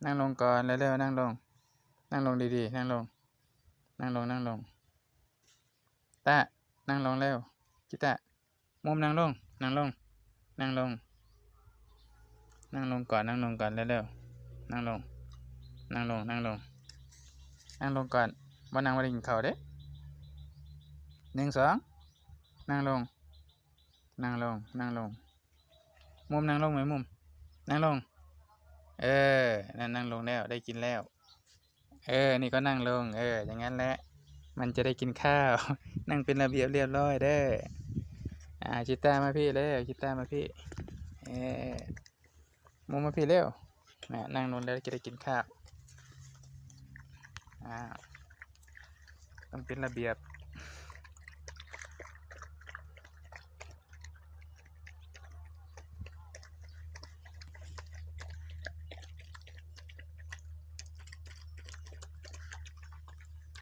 ນັ່ງລົງກ່ອນ ເລັວໆ ນັ່ງລົງ ນັ່ງລົງດີໆ ນັ່ງລົງ ນັ່ງລົງ ນັ່ງລົງ ຕາ ນັ່ງລົງເລັວ ກິຕາ ມຸມນັ່ງລົງ ນັ່ງລົງ ນັ່ງລົງ ນັ່ງລົງກ່ອນ ນັ່ງລົງກ່ອນ ເລັວໆ ນັ່ງລົງ ນັ່ງລົງ ນັ່ງລົງ ນັ່ງລົງກ່ອນ ບໍ່ນັ່ງບໍ່ໄດ້ກິນເຂົ້າເດ້ ໜຶ່ງ ສອງ ນັ່ງລົງ ນັ່ງລົງ ນັ່ງລົງ ມຸມນັ່ງລົງແມ່ມຸມ ນັ່ງລົງ ເອີ ນັ້ນ ນັ່ງລົງແລ້ວ ໄດ້ກິນແລ້ວ ເອີ ນີ້ກໍນັ່ງລົງ ເອີ ຢ່າງນັ້ນແຫຼະ ມັນຈະໄດ້ກິນຂ້າວ ນັ່ງເປັນລະບຽບລຽບຮ້ອຍເດີ ອາ ກິຕາມາພີ້ເລັວ ກິຕາມາພີ້ ເອີ ມຸມມາພີ້ເລັວ ນະ ນັ່ງລົງແລ້ວຈະໄດ້ກິນຂ້າວ ອາ ຕ້ອງເປັນລະບຽບ